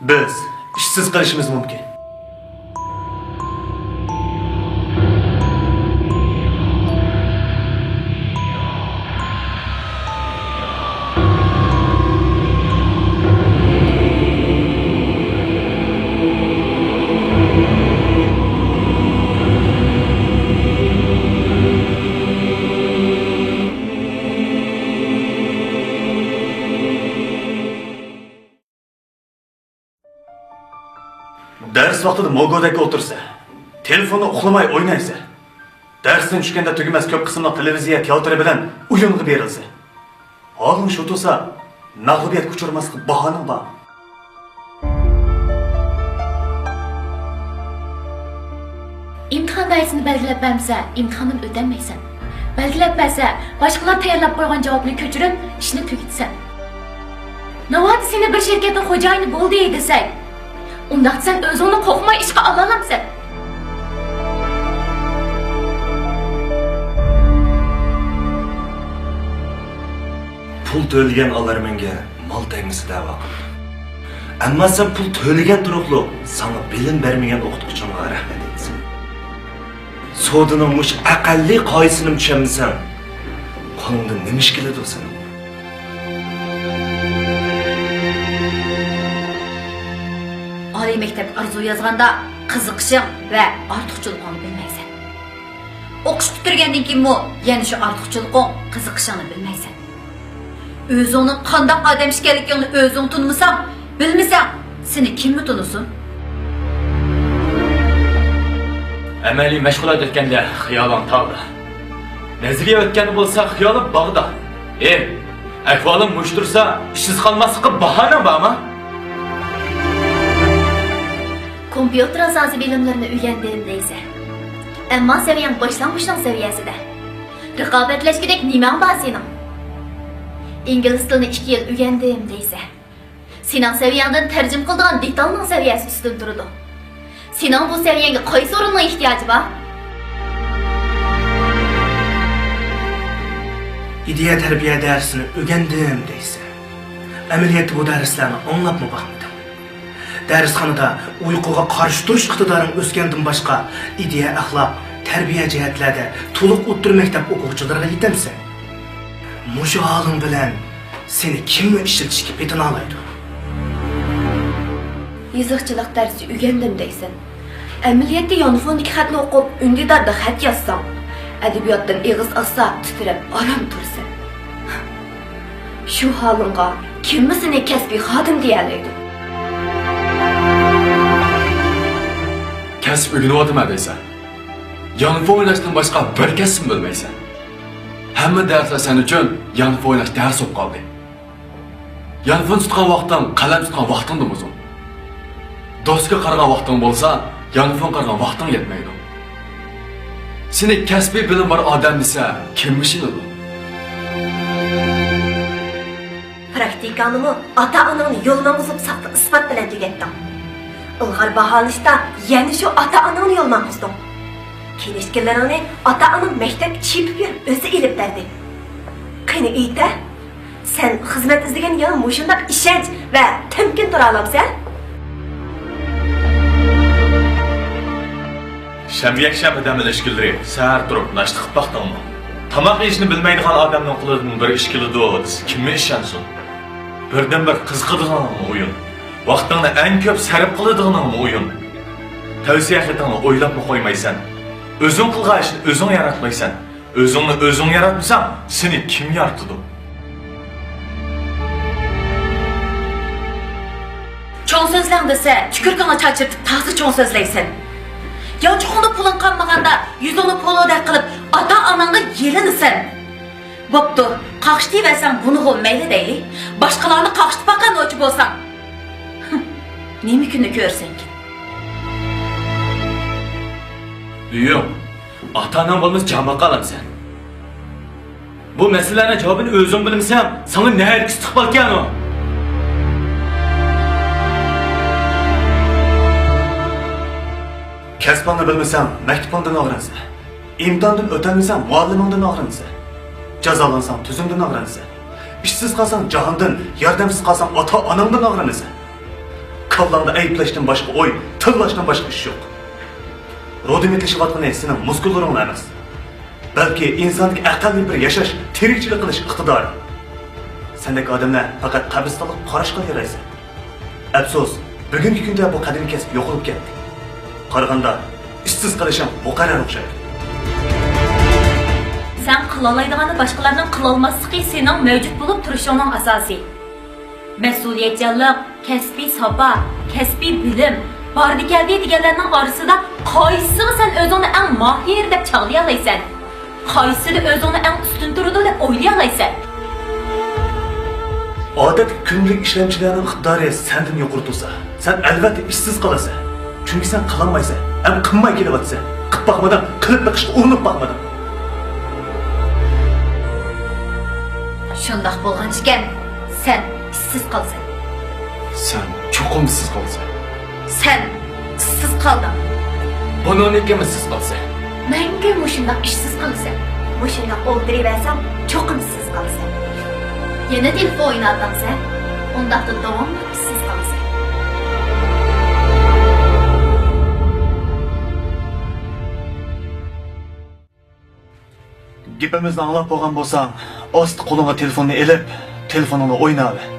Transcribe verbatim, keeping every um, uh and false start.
بىز ئىشسىز قېلىشىمىز مۇمكىن. دەرس ۋاقتىدا موگۇدەك ئولتۇرىسەن. تېلېفوندا ئۇخلىماي ئوينايسەن. دەرستىن چۈشكەندە تۈگىمەس كۆپ قىسىملىق تېلېۋىزىيە تىياتىرى بىلەن ئويۇنغا بېرىلىسەن. ھالىڭ شۇ تۇرسا، مەغلۇبىيەتكە ئۇچرىماسلىققا باھانىڭ بار. ئىمتىھان دائىرىسىنى بەلگىلەپ بەرمىسە، ئىمتىھاندىن ئۆتەلمەيسەن. بەلگىلەپ بەرسە، باشقىلار تەييارلاپ قويغان جاۋابنى كۆچۈرۈپ، ئىشنى تۈگىتىسەن. ناۋادا سېنى بىر شىركەتنىڭ خوجايىنى بولدى دېسەك، ئۇنداقتا سەن ئۆزۈڭنى قورقماي ئىشقا ئالالامسەن؟ پۇل تۆلىگەن ئالارمەنگە مال تەگمىسە دەۋا قىلىدۇ. ئەمما سەن پۇل تۆلىگەن تۇرۇقلۇق ساڭا بىلىم بەرمىگەن ئوقۇتقۇچۇڭغا رەھمەت ئېيتىسەن. سودىنىڭ مۇشۇ ئەقەللىي قائىدىسىنىمۇ چۈشەنمىسەڭ، قولۇڭدىن نېمە ئىش كېلىدۇ سېنىڭ؟ ئالىي مەكتەپكە ئارزۇ يازغاندا قىزىقىشىڭ ۋە ئارتۇقچىلىقىڭنى بىلمەيسەن. ئوقۇش پۈتتۈرگەندىن كېيىنمۇ يەنە شۇ ئارتۇقچىلىقىڭ، قىزىقىشىڭنى بىلمەيسەن. ئۆزۈڭنىڭ قانداق ئادەم ئىكەنلىكىڭنى ئۆزۈڭ تونۇمىساڭ، بىلمىسەڭ، سېنى كىممۇ تونۇسۇن؟ ئەمەلىي مەشغۇلات ئۆتكەندە خىيالىڭ تاغدا. نەزەرىيە ئۆتكەندە بولسا خىيالىڭ باغدا. ئېي، ئەھۋالىڭ مۇشۇ تۇرسا، ئىشسىز قالماسلىققا باھانەڭ بارمۇ؟ كومپيۇتېر ئاساسىي بىلىملىرىنى ئۆگەندىم دەيسەن. ئەمما سەۋىيەڭ باشلانغۇچنىڭ سەۋىيەسىدە. رىقابەتلەشكۈدەك نېمەڭ بار سېنىڭ؟ ئىنگلىز تىلىنى ئىككى يىل ئۆگەندىم دەيسەن. سېنىڭ سەۋىيەڭدىن تەرجىمە قىلىدىغان دېتالنىڭ سەۋىيەسى ئۈستۈن تۇرىدۇ. سېنىڭ بۇ سەۋىيەڭگە قايسى ئورۇننىڭ ئېھتىياجى بار؟ ئىدىيە تەربىيە دەرسىنى ئۆگەندىم دەيسەن. ئەمەلىيەتتە بۇ دەرسلەرنى ئاڭلاپمۇ باقمىدىڭ. دەرسخانىدا ئۇيقۇغا قارشى تۇرۇش ئىقتىدارىڭ ئۆسكەندىن باشقا، ئىدىيە، ئەخلاق، تەربىيە جەھەتلەردە تولۇق ئوتتۇرا مەكتەپ ئوقۇغۇچىلىرىغا يېتەمسەن؟ مۇشۇ ھالىڭ بىلەن سېنى كىممۇ ئىشلىتىشكە پېتىنالايدۇ؟ يېزىقچىلىق دەرسى ئۆگەندىم دەيسەن. ئەمەلىيەتتە يانفوندىكى خەتنى ئوقۇپ، ئۈندىداردا خەت يازساڭ، ئەدەبىياتتىن ئېغىز ئاقسا، تىترەپ ئاران تۇرىسەن. شۇ ھالىڭغا كىممۇ سېنى كەسپىي خادىم دېيەلەيدۇ؟ كەسىپ ئۆگىنىۋاتىمەن دەيسەن. يانفون ئويناشتىن باشقا بىر كەسىپمۇ بىلمەيسەن. ھەممە دەرسلەر سەن ئۈچۈن يانفون ئويناش دەرسى بولۇپ قالدى. يانفون تۇتقان ۋاقتىڭ قەلەم تۇتقان ۋاقتىڭدىن ئۇزۇن. دوسكىغا قارىغان ۋاقتىڭ بولسا، يانفونغا قارىغان ۋاقتىڭ يەتمەيدۇ. سېنى كەسپىي بىلىم بار ئادەم دېسە، كىممۇ ئىشىنىدۇ؟ پراكتىكاڭنىمۇ ئاتا-ئاناڭنى يول ماڭغۇزۇپ ساختا ئىسپات بىلەن تۈگەتتىڭ. ئىلغار باھالىنىشتا يەنە شۇ ئاتا-ئاناڭنى يول ماڭغۇزدۇڭ. كىنىشكىلىرىڭنى ئاتا-ئاناڭ مەكتەپكە چېپىپ يۈرۈپ ئۆزى ئېلىپ بەردى. قېنى ئېيتە، سەن خىزمەت ئىزدىگەندە يەنە مۇشۇنداق ئىشەنچ ۋە تەمكىن تۇرالامسەن؟ شەنبە، يەكشەنبە دەم ئېلىش كۈنلىرى سەھەر تۇرۇپ ناشتا قىلىپ باقتىڭمۇ؟ تاماق يېيىشنى بىلمەيدىغان ئادەمنىڭ قولىدىن بىر ئىش كېلىدۇ دېسە، كىممۇ ئىشەنسۇن؟ بىردىنبىر قىزىقىدىغىنىڭمۇ ئويۇن. ۋاقتىڭنى ئەڭ كۆپ سەرپ قىلىدىغىنىڭمۇ ئويۇن. تەۋسىيە خېتىڭنى ئويلاپمۇ قويمايسەن. ئۆزۈڭ قىلغان ئىشنى ئۆزۈڭ ياراتمايسەن. ئۆزۈڭنى ئۆزۈڭ ياراتمىساڭ، سېنى كىم يارىتىدۇ؟ چوڭ سۆزلەڭ دېسە، تۈكۈرۈكۈڭنى چاچرىتىپ تازا چوڭ سۆزلەيسەن. يانچۇقۇڭدا پۇلۇڭ قالمىغاندا، يۈزۈڭنى پولۇدەك قىلىپ، ئاتا-ئاناڭغا يېلىنىسەن. بوپتۇ، قاقشىتىۋەرسەڭ بۇنىغۇ مەيلى دەيلى. باشقىلارنى قاقشىتىپ باققان نوچى بولساڭ. نېمە كۈننى كۆرسەڭكىن؟ ئۆيۈڭ، ئاتا-ئاناڭ بولمىسا جان باقالامسەن؟ بۇ مەسىلىلەرنىڭ جاۋابىنى ئۆزۈڭ بىلمىسەڭ، ساڭا نەدىكى ئىستىقبالكەن ئۇ؟ كەسپىڭنى بىلمىسەڭ، مەكتىپىڭدىن ئاغرىنىسەن. ئىمتىھاندىن ئۆتەلمىسەڭ، مۇئەللىمىڭدىن ئاغرىنىسەن. جازالانساڭ، تۈزۈمدىن ئاغرىنىسەن. ئىشسىز قالساڭ، جاھاندىن، ياردەمسىز قالساڭ، ئاتا-ئاناڭدىن ئاغرىنىسەن. كاللاڭدا ئەيىبلەشتىن باشقا ئوي، تىللاشتىن باشقا ئىش يوق. رودىمېتلىشىۋاتقىنى سېنىڭ مۇسكۇللىرىڭلا ئەمەس، بەلكى ئىنساندىكى ئەقەلدىن بىر ياشاش، تىرىكچىلىك قىلىش ئىقتىدارى. سەندەك ئادەملەر پەقەت قەبرىستانلىققا قاراش قىلىۋېرەيسەن. ئەپسۇس، بۈگۈنكى كۈندە بۇ قەدىمىي كەسىپ يوقىلىپ كەتتى. قارىغاندا، ئىشسىز قېلىشىڭ مۇقەررەر ئوخشايدۇ. سەن قىلالايدىغاننى باشقىلارنىڭ قىلالماسلىقى سېنىڭ مەۋجۇت بولۇپ تۇرۇشۇڭنىڭ ئاساسى. مەسئۇلىيەتچانلىق، كەسپىي ساپا، كەسپىي بىلىم، باردى-كەلدى دېگەنلەرنىڭ ئارىسىدا قايسىسىغا سەن ئۆزۈڭنى ئەڭ ماھىر دەپ چاغلىيالايسەن؟ قايسىسىدا ئۆزۈڭنى ئەڭ ئۈستۈن تۇرىدۇ دەپ ئويلىيالايسەن؟ ئادەتتىكى كۈندىلىك ئىشلەمچىلەرنىڭ ئىقتىدارى سەندىن يۇقىرى تۇرسا، سەن ئەلۋەتتە ئىشسىز قالىسەن. چۈنكى سەن قىلالمايسەن ھەم قىلماي كېلىۋاتىسەن. قىلىپ باقمىدىڭ، قىلىپ بېقىشقا ئۇرۇنۇپ باقمىدىڭ. شۇنداق بولغان ئىكەن، سەن ئىشسىز قالىسەن. سەن چوقۇم ئىشسىز قالىسەن. سەن ئىشسىز قالدىڭ. بۇنىڭدىن كېيىن ئىشسىز قالىسەن. مەڭگۈ مۇشۇنداق ئىشسىز قالىسەن. مۇشۇنداق ئولتۇرۇۋەرسەڭ، چوقۇم ئىشسىز قالىسەن. يەنە تېلېفون ئويناۋاتامسەن؟ ئۇنداقتا داۋاملىق ئىشسىز قالىسەن. گېپىمىزنى ئاڭلاپ بولغان بولساڭ، ئاستا قولۇڭغا تېلېفوننى ئېلىپ، تېلېفونۇڭدا ئويناۋەر.